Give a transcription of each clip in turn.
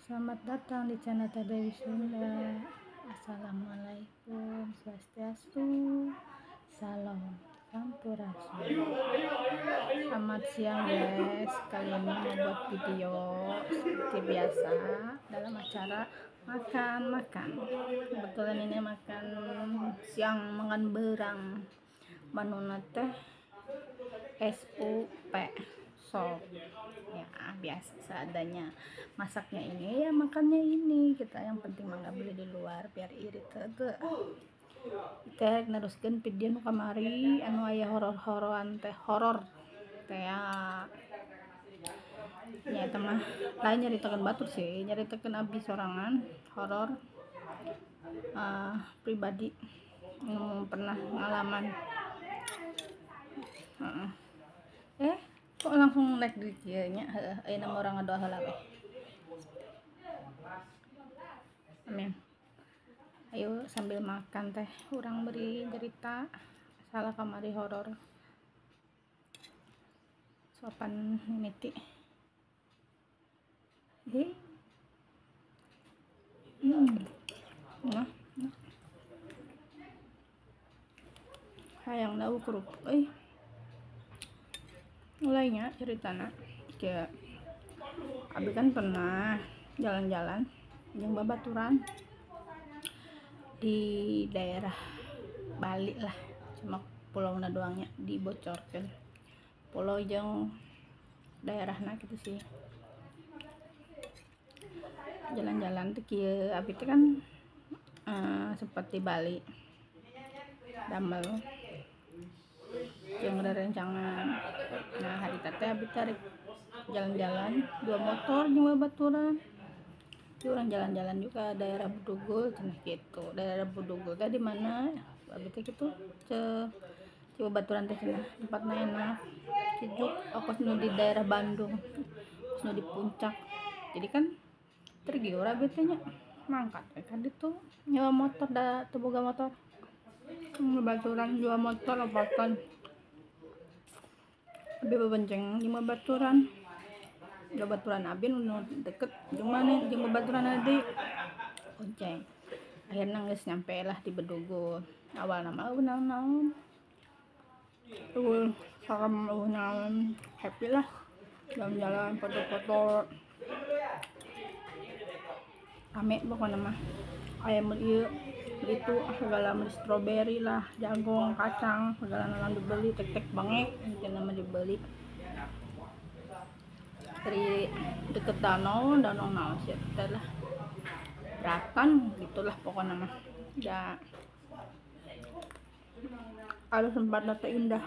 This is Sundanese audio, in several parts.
Selamat datang di channel Teh Dewi Sunda. Assalamualaikum, swastiastu, salam sampurasun. Selamat siang guys. Kali ini mau buat video seperti biasa dalam acara makan-makan. Kebetulan ini makan siang, makan berang. Menuna teh SUP, sop ya, biasa seadanya. Masaknya ini ya, makannya ini. Kita yang penting mah nggak beli di luar biar irit teh. Teh neruskeun video nu kamari anu aya horor-hororan teh, horor teh ya. Ya eta mah lain nyaritakeun batur sih, nyaritakeun abdi sorangan horor pribadi nu pernah ngalaman. Heeh. Kok langsung naik di kieu nya? Heuh, ayeuna mah urang ngadoa heula we. Amin. Ayo sambil makan teh urang beri cerita salah kamari horor. Sopan mimiti. Hei. Nah, nah. Hayang daun kerupuk euy. Mulainya ceritana kayak abi kan pernah jalan-jalan jeung babaturan di daerah Bali lah, cuma pulaunya doangnya dibocorkan, pulau jeung daerahna gitu sih. Jalan-jalan tuh kieu abi teh kan sempat di Bali damel jeung rerencangan. Nah hari teh abi tarik jalan-jalan dua motor jeung babaturan. Jadi orang jalan-jalan juga daerah Bedugul cenah gitu. Daerah Bedugul teh di mana? Abi teh gitu ce babaturan teh cenah tempatna enak. Sejuk, ongkos nu di daerah Bandung, ongkos nu di puncak. Jadi kan tergiur abi teh nya mangkat we ka ditu nyewa motor da teu boga motor. Babaturan dua motor opatan. Abi bebenceng jeung babaturan. Babaturan abi nu deket jeung mana jeung babaturan adi bonceng. Akhirnya geus nyampe lah di Bedugul. Awalna mah eueuh naon-naon. Eueuh sarem eueuh naon, happy lah. Jalan-jalan, foto-foto. Rame pokona mah. Aya mun ieu itu segala meuli stroberi lah, jagung, kacang, segala naon dibeli, tek-tek bangek intina mah dibeli. Dari deket danau, danau naon sih teh lah. Beratan gitulah pokona mah. Ya ada sempat teh indah.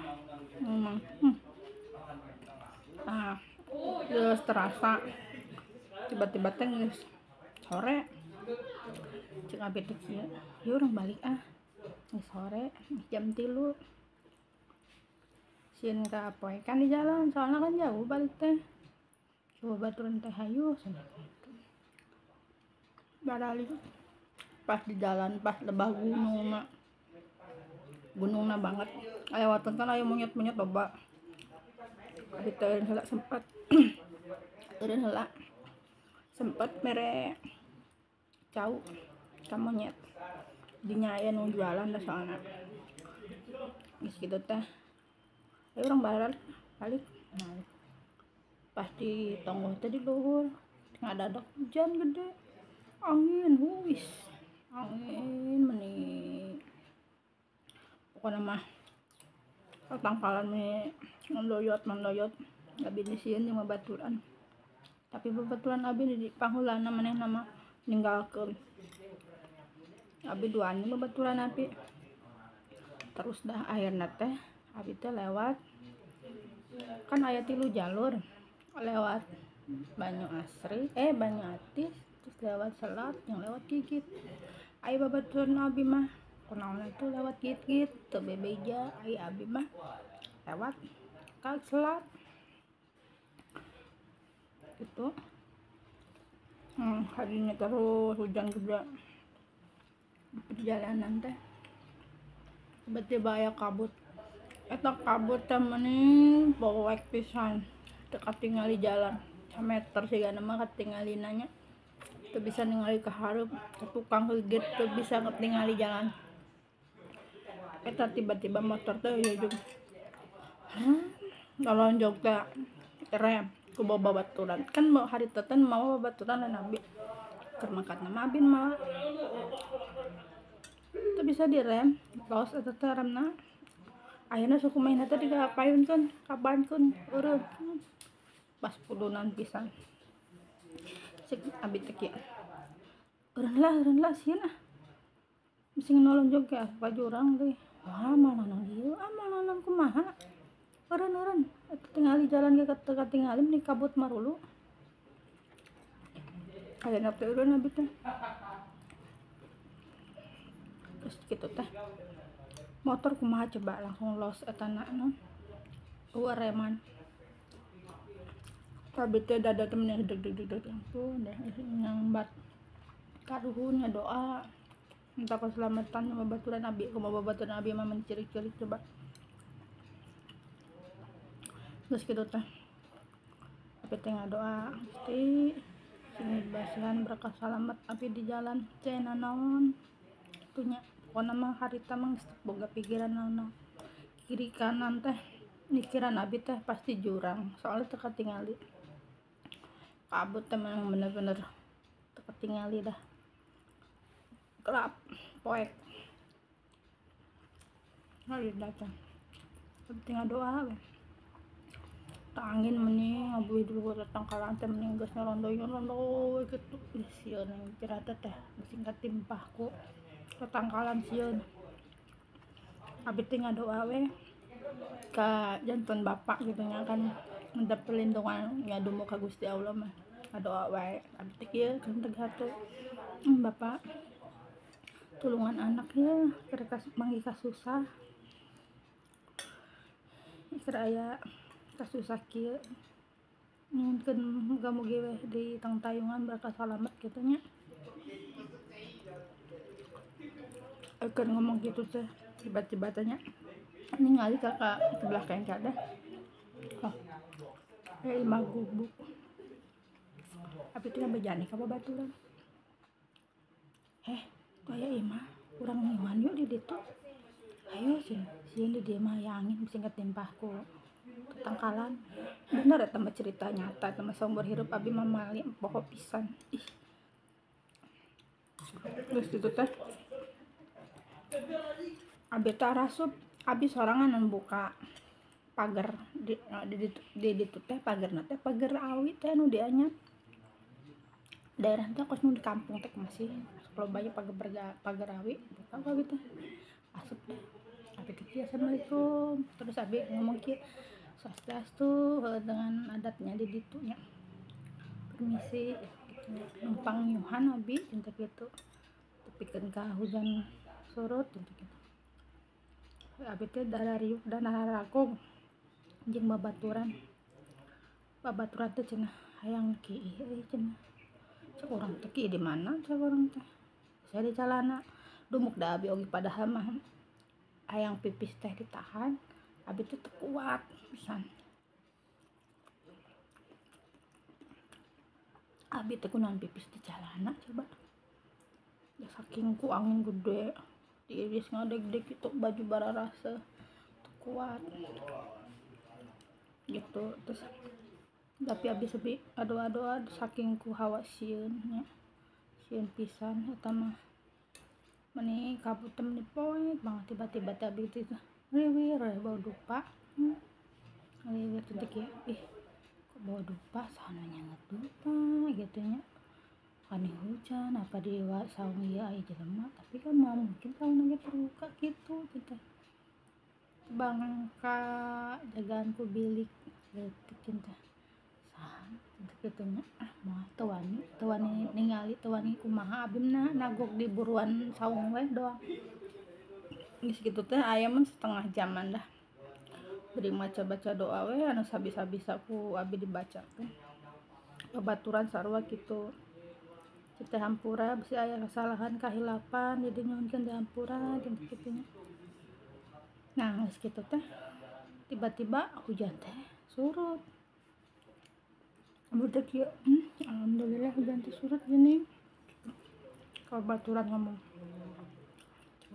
Memang. Nah, terus terasa tiba-tiba teh geus sore. Cek abi teh kieu, yeuh urang balik ah. Geus sore, jam 3. Sieun ka poekan di jalan, soalnya kan jauh balik teh. Coba baturan teh hayu cenah kitu. Baralik pas di jalan pas lebah gunung mah. Gunungna banget. Aya watan kan aya monyet-monyet loba. Abi teh eureun heula sempat. Eureun heula sempat mere cau ka monyet. Dinya aya nu jualan da soalna. Geus kitu teh. Ayo urang balik. Nah, pas di tonggoh teh di luhur ngadadak hujan gede, angin, huis, angin meni. Pokoknya mah tangkalan meni mendoyot abi disieun jeung babaturan. Tapi babaturan abi di pangheulana manehna mah ninggalkeun. Abi duaan jeung babaturan abi. Terus dah akhirna teh abi teh lewat kan aya 3 jalur, lewat Banyu Asri, Banyu Atis, terus lewat Selat, yang lewat Gigit. Aya babaturan abi mah kunaon itu lewat Gigit, teu bebeja, aya abi mah lewat ka Selat. Gitu. Harinya terus hujan gede di perjalanan teh. Tiba-tiba aya kabut. Eta kabut teh meni poek pisan. Teu katingali jalan. Sameter sigana mah katingalina nya. Teu bisa ningali ka hareup, ka tukang geget teu bisa ningali jalan. Eta tiba-tiba motor teh ujug nolonjog teh rem ku babaturan. Kan mau harita teh mau babaturan lain abi. Keur mangkat mah abi mah teu bisa direm, los eta teh remna. Ayeuna suku mainna teh dikapayunkeun, kabankeun eureun. Pas pudunan pisan. Cek abi teh kieu. Eureun lah sieun ah. Bisi nolonjog ke ka jurang deui. Wah, moal naon ieu, ah moal naon kumaha. Eureun eta tingali jalan ge teu katingali meni kabut marulu. Ayeuna teh eureun abi teh. Terus kitu teh. Motor kumaha coba langsung los eta na non. Eueuh reman. Abi teh dada teh meni deg-deg-deg ampun deh nyambat karuhun doa minta keselamatan sama babaturan abi, kumaha babaturan abi mah mencirik-cirik coba. Terus kitu teh. Abi teh ngadoa Gusti sing dibasihan berkah salamet abi di jalan teh nanaon kitu nya. Pokona mah harita mah geus boga pikiran naon-naon. Kiri kanan teh mikiran abi teh pasti jurang soalnya teu katingali. Kabut teh memang bener-bener teu katingali dah. Gelap poek. Harita teh penting doa we. Angin meni ngabuih dulu tangkalan teh meni geus nyolondoy kitu. Ih sieun kira teh bisi katimpah ku tetangkalan sieun. Abi teh ngadoa we ka janten bapak gitu nya kan minta perlindungan nya dumu ka Gusti Allah mah. Ngadoa wae abi teh kieu kan teh hate. Bapak tulungan anak ya keur manggih kasusah. Keur aya kasusah kieu nyuhunkeun muga-mugi we di tangtayungan berkah salamet kitu nya. Keur ngomong gitu teh tiba-tiba tanya ningali kakak sebelah kengka deh. Oh, imah gubuk. Abi teh bejane ka babaturan. Kaya imah urang ngiwan yuk di ditu. Ayo sieun sieun di dieu mah aya angin bisi katimpah ku tetangkalan. Bener eta mah cerita nyata eta mah saumur hirup abi mah mali poho pisan. Ih. Geus kitu teh abi teh rasup, abi sorangan nu buka pagar di ditu teh pagerna teh pagar awi teh nu dianyam. Daerah teh kos nu di kampung teh masih lobanya pagar awi, buka ku abi teh. Asup deh. Abi teh kieu assalamualaikum. Terus abi ngomong kieu, swastiastu dengan adatnya di ditu nya. Permisi gitu nya. Numpang nyuhan abi cinta kitu. Tepikeun ka hujan surut cinta kitu. Abi teh darariuk dan nararakung jeung babaturan. Babaturan teh cenah hayang kieu euy cenah. Cek urang teh kieu di mana cek urang teh. Saya di calana dumuk da abi oge padahal mah hayang pipis teh ditahan, abi teh teu kuat pisan. Abi teh kunaon pipis di calana coba. Ya saking ku angin gede diiris ngadeg-deg gitu baju bararasa teu kuat gitu. Terus tapi abi sepi adoa-doa saking ku hawa sieun nya. Sieun pisan eta mah meni kabut teh meni poek banget tiba-tiba teh abi teh liwir we bau dupa. Liwir teh kieu ih kok bau dupa saha nyanget dupa gitu nya. Kani hujan apa di saung ieu aya jelema tapi kan moal mungkin saungna ge terbuka kitu teh. Bangka jagaan ku bilik leutik teh. Saha kitu nya ah moal teu wani ningali teu wani kumaha abi mah nagok di buruan saung we doang. Geus kitu teh aya mun setengah jaman dah. Bari maca-baca doa we anu sabisa-bisa ku abi dibacakeun. Babaturan sarua kitu. Teh hampura bisi aya kesalahan kahilapan jadi nyuhunkeun dihampura jeung kitu nya. Nah geus kitu teh tiba-tiba hujan teh surut. Budak ya, alhamdulillah hujan teh surut gini. Kalau baturan ngomong,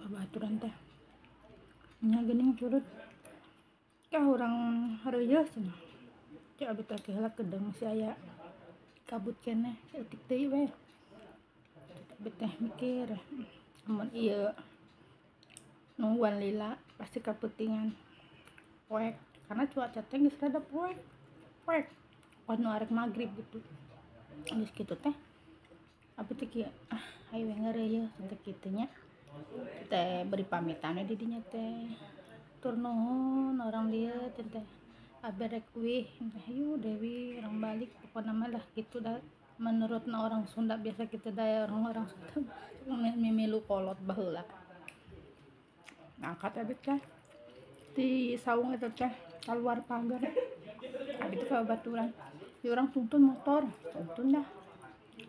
baturan teh nya geuning surut. Kah urang hareuyeus cenah. Cek abi teh heula kedeung masih aya kabut keneh saeutik deui we. Abi teh mikir, mun ieu nungguan lila pasti kapeutingan poek karena cuaca teh geus rada poek. Poek nu arek magrib gitu. Geus kitu teh abi teh kieu, ah hayu we ngareuyeuh teh kitu nya. Teh beri pamitan we di dinya teh. Tur nuhun orang dieu teh abi rek uih, hayu Dewi urang balik pokona mah lah kitu dah. Menurutna orang Sunda biasa kitu da orang-orang Sunda mimilu kolot baheula. Ngangkat abi teh di saung eta teh keluar pagar. Abi teh ka babaturan. Di urang tuntun motor, tuntun dah.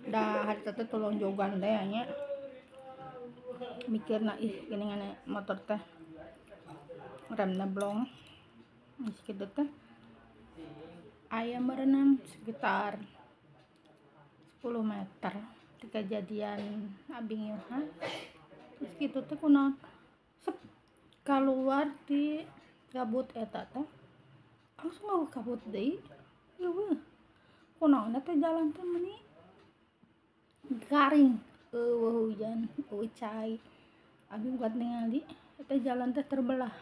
Dah harita teh tolong jogan teh nya. Mikirna ih geuningan motor teh remna blong. Geus kitu teh aya merenang sekitar 10 meter di kejadian abi ngeuhan. Terus kitu teh kunaon sep keluar di kabut eta teh langsung eueuh kabut deui. Eueuh kunaon teh jalan teh meuni garing, eueuh hujan, eueuh cai. Abi buat ningali eta jalan teh terbelah.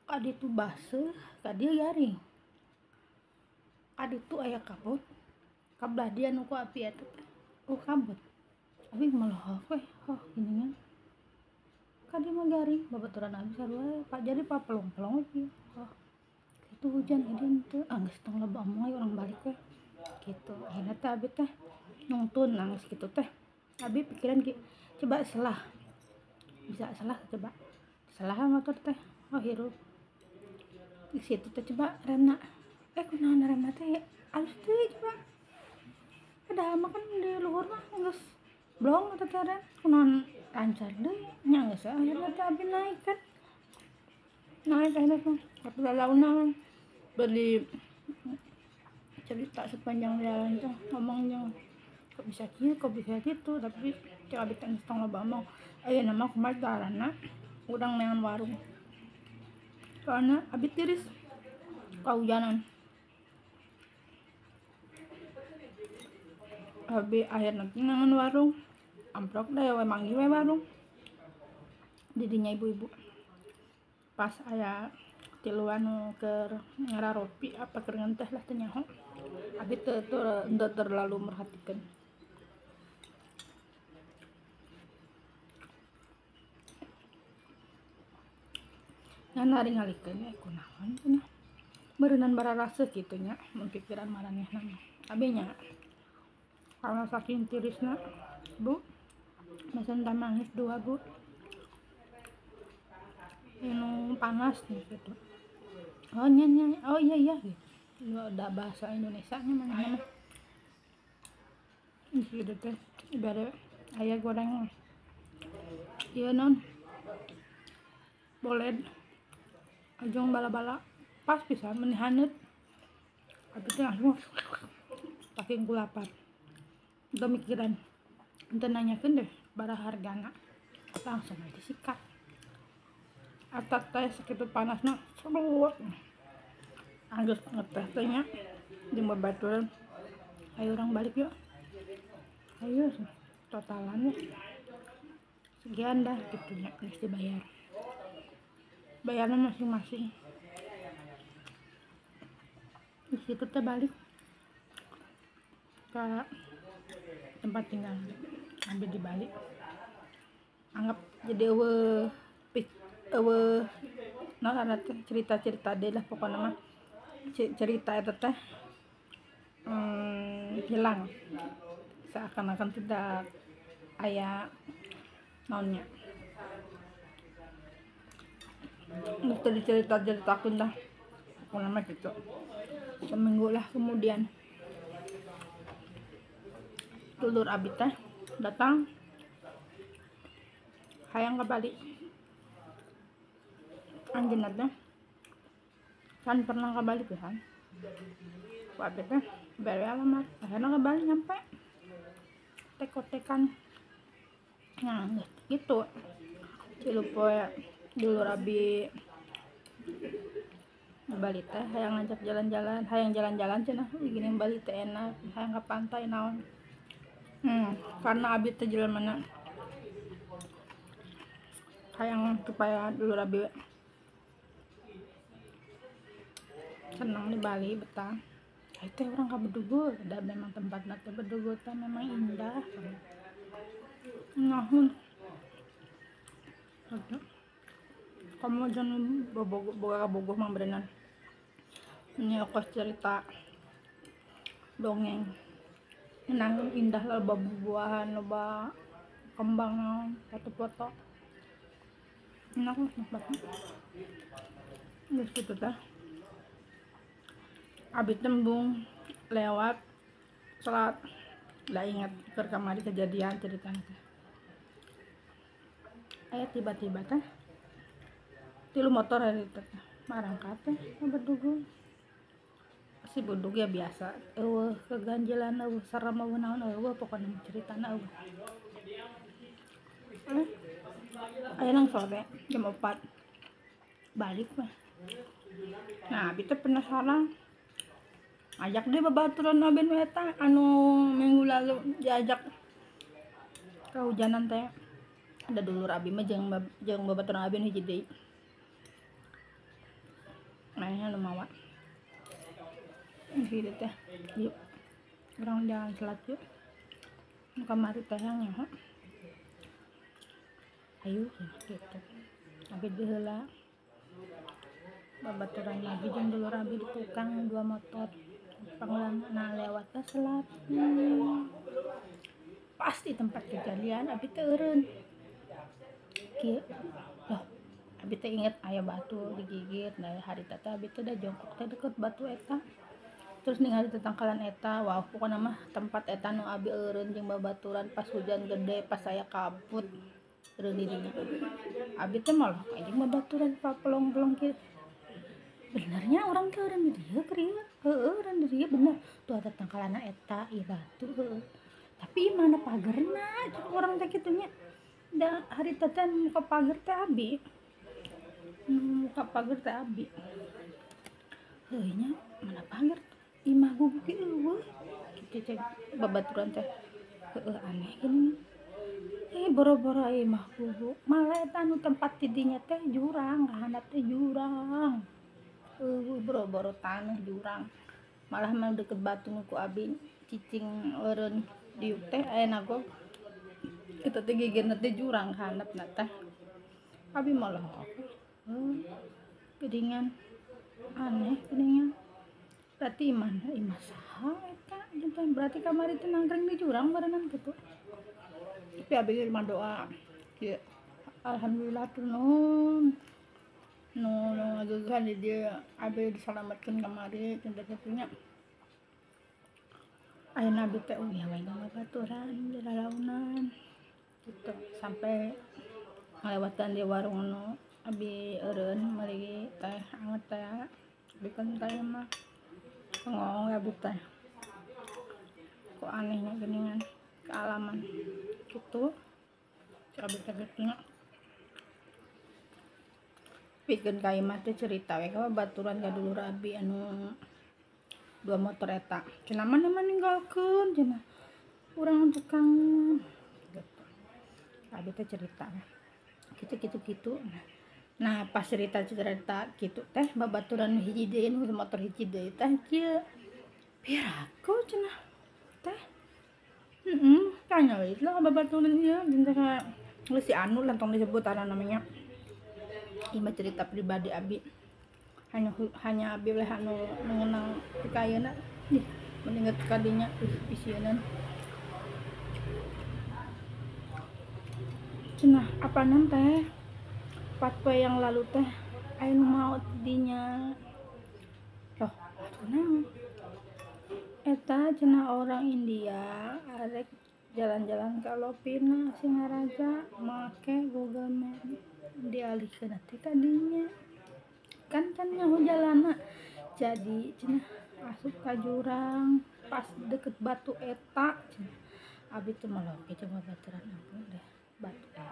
Ka ditu baseuh, ka dieu garing. Ka ditu aya kabut, ka belah dieu nu ku api eta teh eueuh kabut. Abi molohok we, oh geuningan. Ka dieu mah garing, babaturan abi sarua pak jadi papelong-pelong we kieu. Oh kitu hujan ka dieu teu, ah geus tong loba omong we urang balik we. Kitu akhirna teh abi teh nungtun nangis kitu teh. Abi pikiran kieu, coba selah. Bisa selah coba. Selah motor teh, oh hirup. Di situ teh coba remna. Kunaon remna teh alus deui coba. Padahal mah kan di luhur mah geus blong eta teh rem. Kunaon lancar deui nya geus akhirna teh abi naik kan. Naik akhirna teh tapi lalaunan beli cerita sepanjang jalan tuh ngomongnya kok bisa kieu kok bisa gitu, tapi cek abi teh geus tong loba omong. Ayeuna mah kumaha carana urang neangan warung. Soalna abi tiris kahujanan. Abi akhirna teh neangan warung, amprok da we manggih we warung. Didinya ibu-ibu. Pas aya tiluan nu keur ngararopi apa keur ngenteh lah teu nyaho. Abi teu terlalu merhatikan. Ngan naringalikeun kunaon cenah. Meureunnan bararaseuh kitu nya mun pikiran maranehna mah. Abi nya karena saking tirisna, Bu, mesen teh manis 2, Bu. Minum panas nih gitu. Oh nya nya, oh iya iya gitu. Udah bahasa Indonesia nya mana mah. Gitu teh bare aya goreng. Ieu non. Boled. Ajong bala-bala pas pisan meni haneut. Abi teh langsung saking ku lapar. Teu mikiran. Teu nanyakeun deh bara hargana. Langsung aja disikat. Eta teh sakitu panasna seruat. Anggeus ngeteh teh nya jeung babaturan. Ayo urang balik yuk. Ayo totalan ya. Sekian dah gitu nya geus dibayar. Bayarnya masing-masing. Di situ teh balik ke tempat tinggal. Ambil di Bali. Anggap jadi eueuh eueuh naon teh cerita-cerita deui lah pokona mah. Cerita eta teh hilang. Seakan-akan tidak aya naonnya. Geus teu dicerita-ceritakeun dah. Pokona mah gitu. Seminggu lah kemudian dulur abi teh datang hayang ke Bali. Anjeunna teh kan pernah ke Bali kan. Ku abi teh bere alamat, akhirnya ke Bali nyampe tek-tekan. Nah gitu 3 poe dulur abi Bali teh hayang ngajak jalan-jalan, hayang jalan-jalan cenah, gini Bali teh enak, hayang ke pantai naon. Karena abi teh mana hayang supaya dulur abi senang di Bali betah. Itu orang ka Bedugul, dan memang tempatnya teh Bedugul teh memang indah. Nah, kamu jangan boga bogoh mang berenang. Ini aku cerita dongeng. Nah, indah loba buah-buahan, loba kembang, foto-foto. Enak banget. Terus gitu teh. Abi tembung lewat selat. Lah ingat keur kamari kejadian ceritanya teh. Aya tiba-tiba teh 3 motor hari teh marangkat teh Bedugul. Si budug ya biasa, eueuh keganjelan, eueuh serem, eueuh naon, eueuh pokona ceritana eueuh. Aya nang sore jam 4 balik mah. Nah, abi teh penasaran. Ajak deh babaturan abi nu eta anu minggu lalu diajak kehujanan teh. Ada dulur abi mah jeung babaturan abi nu hiji deui. Nah, nu mawa. Gitu teh. Yuk. Urang jalan selat yuk. Nu kamari teh yang nyaho. Ayo gitu. Abi deui heula. Babaturan abi jeung dulur abi di tukang 2 motor. Pangulan nah lewat teh selat. Pasti tempat kejadian abi teh eureun. Kieu. Loh, abi teh inget aya batu digigit. Nah, hari teh abi teh da jongkok teh deket batu eta. Terus ningali tetangkalan eta, wow, pokona mah tempat eta nu abi eureun jeung babaturan pas hujan gede, pas saya kabut eureun di dinya. Abi teh malah jeung babaturan papelong-pelong kieu. Benernya orang teh eureun di dieu keur ieu. Heueuh, eureun di dieu bener. Tuh ada tangkalanna eta, ieu batu heueuh. Tapi mana pagerna cek urang teh kitu nya. Da hari teh muka pager teh abi. Muka pager teh abi. Heueuh nya mana pager imah gubuk ieu eueuh kitu cek babaturan teh. Heueuh aneh gini. Boro-boro imah gubuk malah eta anu tempat tidinya teh jurang, kahandap teh jurang. Eueuh boro-boro tanah jurang. Malah mah deket batu nu ku abi cicing eureun diuk teh aya nagog. Eta teh gigirna teh jurang kahandapna teh. Abi malah geuningan aneh geuningan. Berarti imah saha eta gitu. Berarti kamari teh nangkring di jurang barengan gitu. Tapi abi mah doa kieu. Alhamdulillah tuh nuhun. Nu ngageugeuhan di dieu abi disalametkeun kamari teh kitu nya. Ayeuna abi teh uih we babaturan lalaunan gitu sampai ngalewatan di warung nu abi eureun meuli teh anget teh bikeun teh mah. Bengong abi teh. Kok anehnya geuningan kealaman gitu. Abi teh kitu nya. Pikeun ka imah teh cerita we ka babaturan ka dulur abi anu 2 motor eta. Cenah mana mah ninggalkeun cenah. Urang tukang gitu. Abi teh cerita gitu gitu. Nah, pas cerita-cerita gitu teh babaturan hiji deui nu motor hiji deui teh kieu. Piraku cenah teh. Heeh, tanya we lah babaturan ieu jeung teh si anu lah tong disebut ana namanya. Ieu mah cerita pribadi abi. Hanya abi lah anu mengenang kayeuna. Ih, mendingan kadinya pisieun. Cenah apanan teh? 4 poe yang lalu teh aya nu maot dinya. Loh, atuh naon? Eta cenah orang India arek jalan-jalan ka Lovina Singaraja make Google Map dialihkeun teh ka dinya. Kan can nyaho jalanna. Jadi cenah Asup ka jurang pas deket batu eta. Abi teh maloke coba baturan ampun deh batu eta.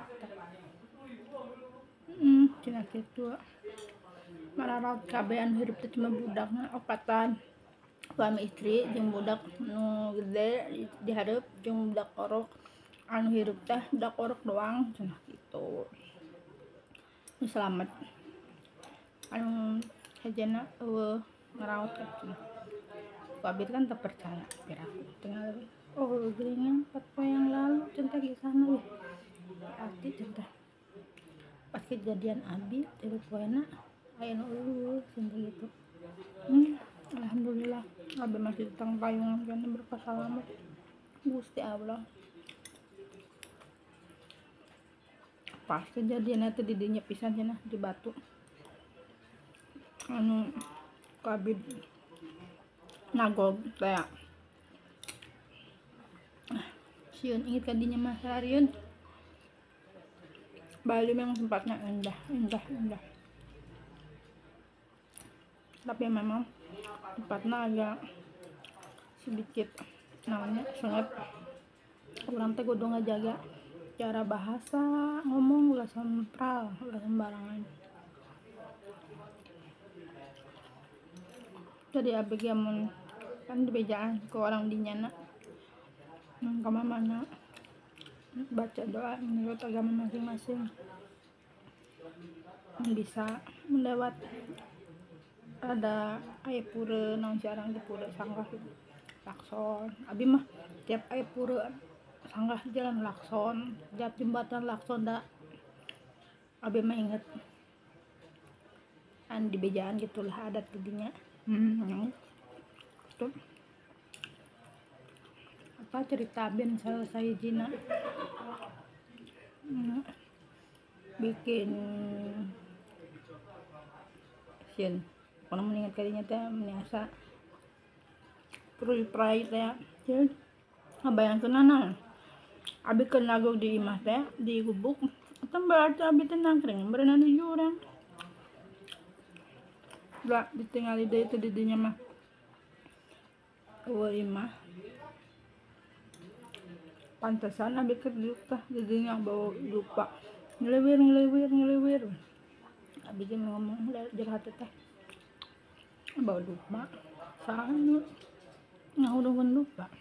Cenah kitu. Mararaot kabeh anu hirup teh cuma budakna opatan. Suami istri jeung budak nu gede dihareup jeung budak orok anu hirup teh budak orok doang cenah kitu. Nu selamat anu hejena eueuh ngaraot cenah. Ku abi kan teu percaya piraku tinggal oh geuningan 4 poe yang lalu cenah kisahna weh. Berarti cenah pas kejadian abi 3 poena aya nu eueuh cenah gitu. Alhamdulillah abi masih tentang payungan kan berkah salamet Gusti Allah. Pas kejadian itu di dinya pisan cenah di batu anu kabid nagog teh sieun inget ka dinya mah sarieun. Bali memang tempatnya indah indah indah, tapi memang tempatnya agak sedikit namanya sengit. Urang teh kudu ngajaga cara bahasa ngomong ulah sempral ulah sembarangan. Jadi abi ge mun kan dibejaan ke orang dinyana ka mamana baca doa menurut agama masing-masing bisa melewat ada aya pura naon jarang di pura sanggah gitu. Lakson abi mah tiap aya pura sanggah jalan lakson tiap jembatan lakson da abi mah inget an di bejaan gitulah adat didinya. Gitu. Apa cerita ben selesai jina bikin sieun kalau mengingat kalinya teh meniasa prai teh sieun ngabayangkeun naon abi keur nagog di imah teh di gubuk eta berarti abi teh nangkring berenang di jurang da ditingali deui teh di dinya mah eueuh imah pantesan abi keur teh di dinya bawa lupa ngelewir ngelewir ngelewir abi jeung ngomong jero hati teh bawa lupa saha nu ngahudungkeun lupa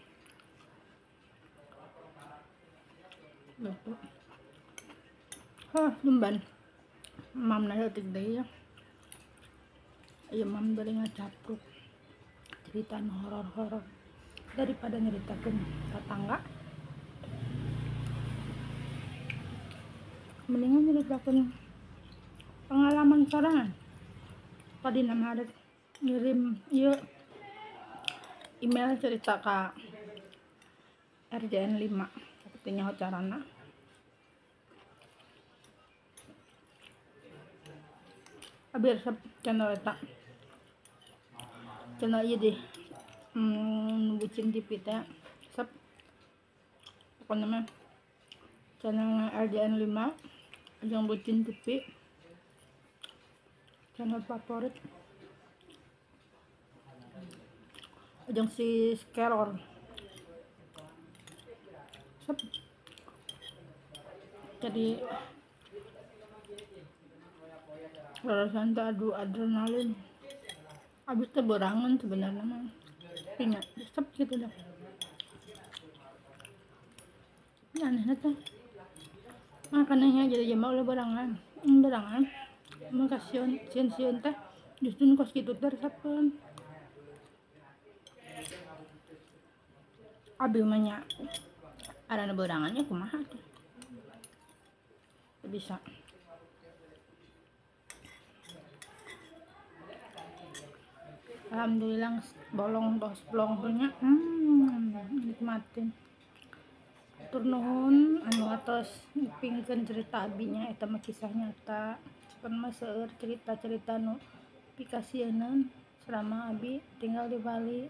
gitu. Hah, tumban mamna leutik deui ya. Ieu mam bari ngacapruk cerita horor-horor daripada nyeritakeun tatangga mendingan nyeritakeun pengalaman sorangan. Tadi nama ada ngirim ieu email cerita ka RJN 5 teu nyaho carana. Abi resep channel eta channel ieu deh bucin TV teh resep pokoknya mah channel RJN 5 jeung bucin TV channel favorit jeung si Skeror resep. Jadi rasanya teh adu adrenalin abis teh berangan sebenarnya mah punya resep gitu dah. Ini anehnya teh makanannya jadi jama ulah berangan berangan maka sieun sieun teh justru kos kitu teh resepeun abi mah nya ada nu berangannya kumaha tuh bisa. Alhamdulillah bolong tos bolong punya nikmatin. Tur nuhun anu atos ngupingkeun cerita abinya eta mah kisah nyata. Cepen mah seueur cerita-cerita nu pikasieuneun selama abi tinggal di Bali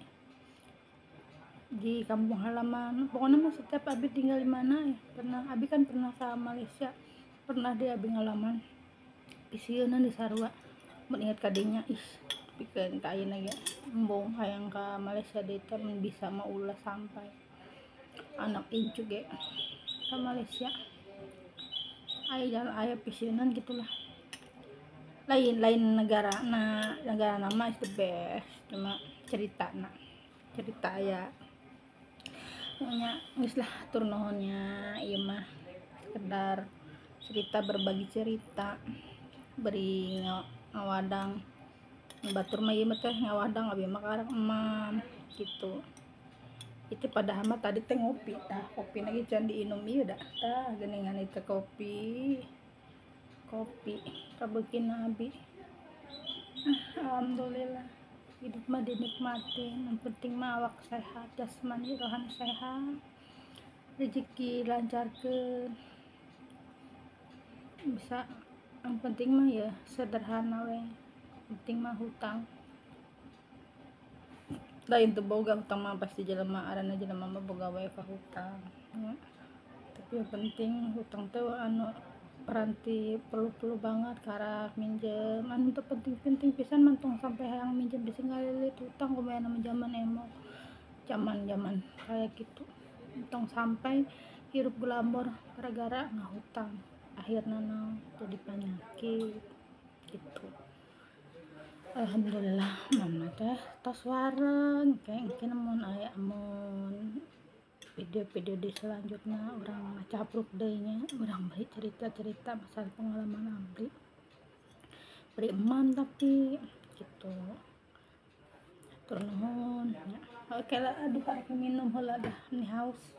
di kampung halaman. Pokoknya mah setiap abi tinggal di mana ya pernah abi kan pernah ke Malaysia, pernah di abi ngalaman isieuneun di sarua. Mun inget kadinya ih Pikeun ka ayeuna ge embung hayang ka Malaysia deui teh mun bisa mah ulah sampai anak incu ge ka Malaysia. Aya jalan aya pisionan gitulah. Lain negara na, negara nama is the best, cuma cerita na cerita aya nya geus lah tur nuhun nya ieu mah sekedar cerita, berbagi cerita, beri ngawadang batur mah ieu mah teh ngawadang abi mah karak emam gitu. Itu padahal mah tadi teh ngopi tah, kopi lagi can diinum ieu dah tah geuningan itu kopi kabeukin abi. Alhamdulillah hidup mah dinikmatin, yang penting mah awak sehat, jasmani rohani sehat, rezeki lancarkeun, bisa yang penting mah ya sederhana we, penting mah hutang lain teu boga hutang mah pasti jelema arana jelema mah boga wae ka hutang ya. Tapi yang penting hutang teh anu peranti perlu-perlu banget karak minjem anu teu penting-penting pisan mantong sampai hayang minjem bisi ngalilit hutang kumaha nama zaman emok zaman-zaman kayak gitu tong sampai hirup glamor gara-gara ngahutang akhirna naon jadi penyakit gitu. Alhamdulillah mama teh tos wareng engke mun aya mun video-video di selanjutnya urang ngacapruk deui nya, urang bari cerita-cerita masalah pengalaman abdi beri emam tapi gitu. Tur nuhun nya. Oke lah, aduh aku minum heula dah ini haus.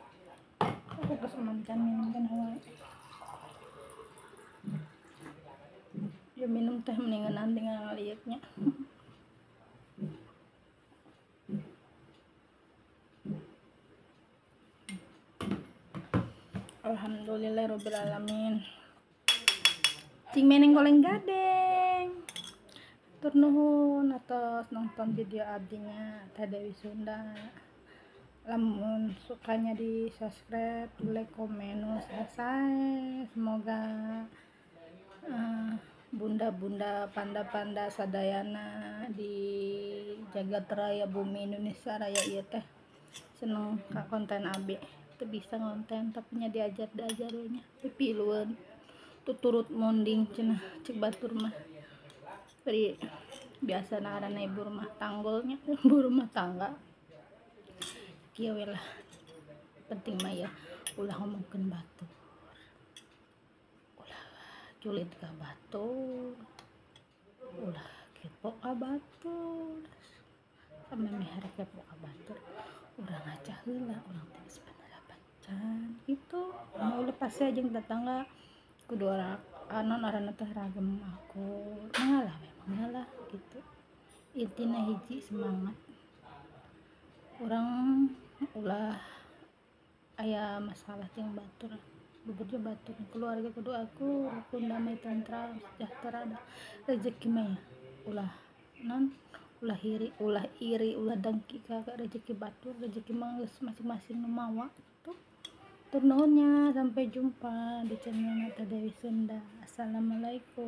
Aku geus emam can minum kan wae. Ya minum teh mendingan nanti ngaliuknya. Alhamdulillahirabbil alamin. Cing meneng goleng gadeng. Tur nuhun atos nonton video abdinya Teh Dewi Sunda. Lamun sukanya di subscribe, like, komen, selesai. Semoga bunda-bunda panda-panda sadayana di jagat raya bumi Indonesia raya ieu teh seneng ka konten abi. Teu bisa ngonten tapi nya diajar-diajar we nya pipilueun tuturut monding cenah cek batur mah. Beri biasa ngaranna ibu rumah tanggulnya, ibu rumah tangga kieu we lah. Penting mah ya ulah ngomongkeun batur, ulah julid ka batur, ulah kepo ka batur, samemeh rek kepo ka batur urang ngaca heula urang teh geus panarapan can gitu. Mau lepas aja jeung tetangga kudu anon arana teh ragem akur mengalah we mengalah gitu. Intina hiji semangat urang ulah aya masalah jeung batur, beberja batur keluarga kudu akur, rukun damai tentram sejahtera dah rezeki mah ya ulah non ulah iri, ulah iri, ulah dengki ka rezeki batur, rezeki mah geus masing-masing nu mawa gitu. Tur nuhun nya, sampai jumpa di channel Teh Dewi Sunda. Assalamualaikum.